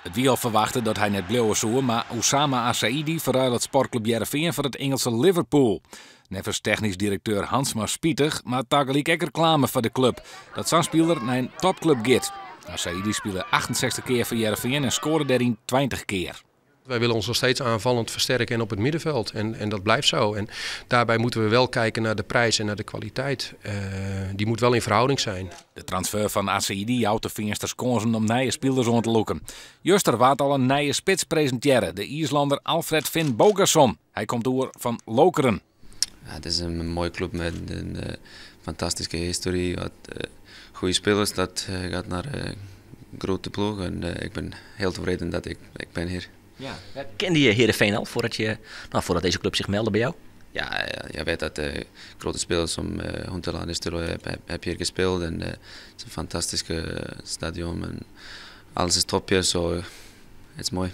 It wie al ferwachte dat hy net bliuwe soe, mar Oussama Assaidi ferruilet Sportklup Hearrenfean foar it Ingelske Liverpool. Neffens technysk direkteur Hansma spitich, mar tagelyk ek reklame foar de klup dat sa'n spiler nei in topklup giet. Assaidi spile 68 kear foar Hearrenfean en skoarde dêryn 20 kear. Wij willen ons nog steeds aanvallend versterken en op het middenveld. En dat blijft zo. En daarbij moeten we wel kijken naar de prijs en naar de kwaliteit. Die moet wel in verhouding zijn. De transfer fan Assaidi jout de Feansters kânsen om nije spilers oan te lûken. Juster waard al in nije spits presintearre, de Yslander Alfred Finnbogason. Hy komt oer fan Lokeren. Ja, het is een mooie club met een fantastische historie. Wat goede spelers, dat gaat naar een grote ploeg. En ik ben heel tevreden dat ik ben hier. Ja. Kende je Heerenveen al nou, voordat deze club zich meldde bij jou? Ja, je weet dat de grote spelers som Huntelaar, Nistelrooy heb hier gespeeld. En het is een fantastisch stadion. En alles is top hier, zo het is mooi.